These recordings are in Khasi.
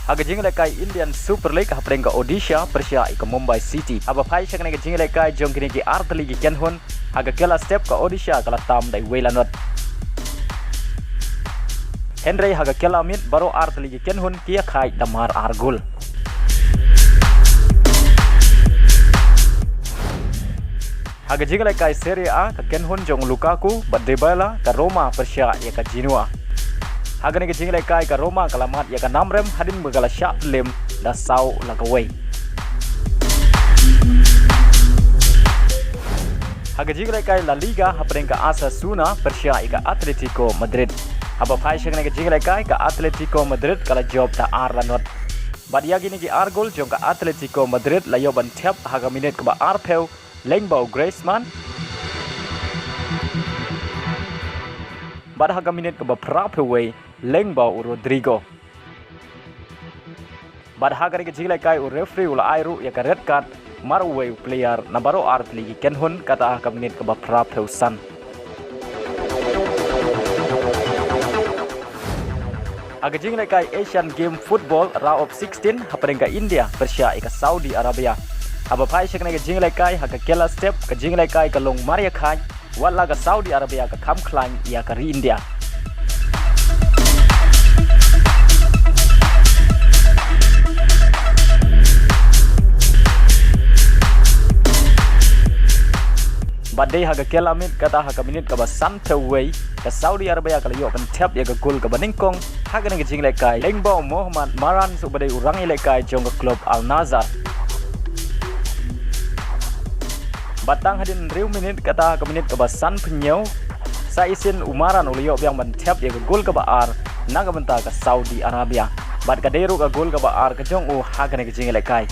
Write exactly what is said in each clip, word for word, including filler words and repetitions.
Ha ka jingïalehkai Indian Super League hapdeng ka Odisha pyrshah ïa ka Mumbai City. Haba phai sha kane ka jingïalehkai jong kine ki artylli ki kynhun, ha ka kylla step ka Odisha ka la tam da iwei la not. Hynrei ha ka kylla miet baroh artylli ki kynhun ki ïakhaid da mar ar gol. Ha ka jingïalehkai Serie A, ka kynhun jong Lukaku bad Dybala, ka Roma pyrshah ïa ka Genoa. Ha kane ka jingïalehkai ka Roma ka la mad ïa ka namrem hadien ba ka la shah pynlem da saw la ka wei. Ha ka jingïalehkai La Liga hapdeng ka Osasuna pyrshah ïa ka Atletico Madrid. Haba phai sha kane ka jingïalehkai ka Atletico Madrid ka la jop da ar la not. Bad ïa kine ki ar gol jong ka Atletico Madrid la ïoh ban thep ha ka minit kaba arphew lyngba u Griezmann. Bad ha ka minit kaba phraphew wei lyngba u Rodrygo. Bad ha kane ka jingïalehkai u referee u la ai ruh ïa ka red card mar uwei u player na baroh artylli ki kynhun kata ha ka minit kaba phraphew san. Ha ka jingïalehkai Asian Game Football Round of sixteen hapdeng ka India pyrshah ïa ka Saudi Arabia. Haba phai sha kane ka jingïalehkai ha ka kylla step ka jingïalehkai ka long mar ïakhaid, wat la ka Saudi Arabia ka kham khlaiñ ïa ka ri India. Bad dei ha ka kylla miet kata ha ka minit kaba sanphew wei ka Saudi Arabia ka la ïoh ban thep ïa ka gol kaba nyngkong ha kane ka jingïalehkai lyngba u Mohammad Maran uba dei u rangïalehkai jong ka klub Al Nassr. Bad tang hadien hynriew minit kata ha ka minit kaba sanphew hynñiew sa shisien u Maran u la ïoh biang ban thep ïa ka gol kaba ar na ka bynta ka Saudi Arabia. Bad ka dei ruh ka gol kaba ar ka jong u ha kane ka jingïalehkai.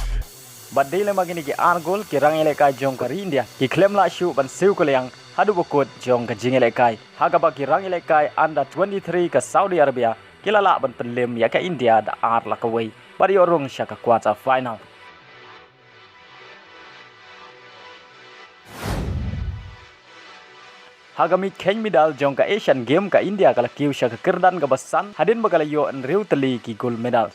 Bad dei lem bad kine ki ar gol ki rangïalehkai jong ka ri India ki khlem lah shuh ban siew kylliang haduh ba kut jong ka jingïalehkai. Ha kaba ki rangïalehkai under twenty-three ka Saudi Arabia ki la lah ban pynlem ïa ka India da ar la ka wei bad ïoh rung sha ka quarter final. Ha ka miej kheiñ medal jong ka Asian Game ka India ka la kiew sha ka kyrdan kaba san hadien ba ka la ïoh hynriew tylli ki gold medal.